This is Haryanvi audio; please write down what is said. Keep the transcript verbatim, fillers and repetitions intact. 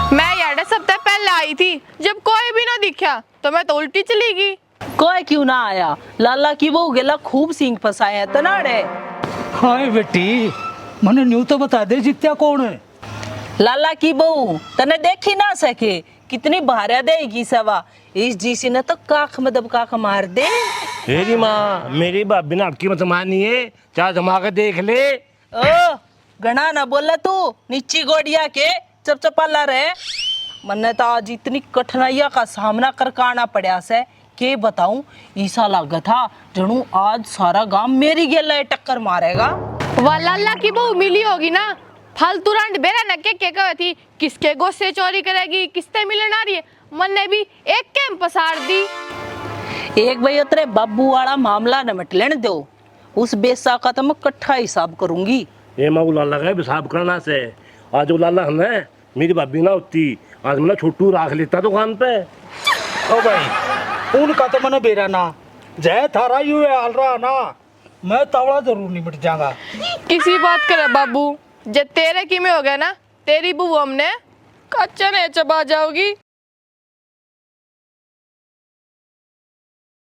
मैं याडे सबसे पहले आई थी, जब कोई भी ना दिखा तो मैं तो उल्टी चली गई। कोई क्यों ना आया, लाला की बहू गेला खूब सींग फंसाया तनाड़े। हाय बेटी, मने न्यू तो बता दे, जीत्या कौन है? लाला की बहू तने देखी ना सके, कितनी भार्या देगी सवा। इस जीसी ने तो काख में दबका के मार दे। तेरी माँ, मेरी भाभी ने अटकी मत मारनी है, चाहे जमा के देख ले। ओ, घणा ना बोला तू, नीची गोड़िया के चपचपाला रहे। मन्ने तो आज इतनी कठिनाइयां का सामना करके आना पड़ा से, के बताऊं। ईसा लागे था जणू आज सारा गांव मेरी गेला टक्कर मारेगा। वाह, लाला की बहू मिली होगी ना। फालतू रांड बेरा न के, के कहे थी, किसके गोसे चोरी करेगी, किसते मिलना रही है। मन्ने भी एक कैम पसार दी। एक भाई उतरे बाबू वाला मामला निमट लेने दो, उस बेसा का तो मैं कट्ठा हिसाब करूंगी। ये मैं वो लाला का हिसाब करना से। आज वो लाला है ना, मेरी भाभी ना होती, आज मैं छोटू राख लेता दुकान पे। ओ भाई, उनका तो मने बेरा ना, जय थारा यू हाल रहा ना, मैं तावड़ा जरूर निपट जाऊंगा। किसी बात करे बाबू, जे तेरे की में हो गया ना, तेरी बहू हमने कच्चा नहीं चबा जाओगी।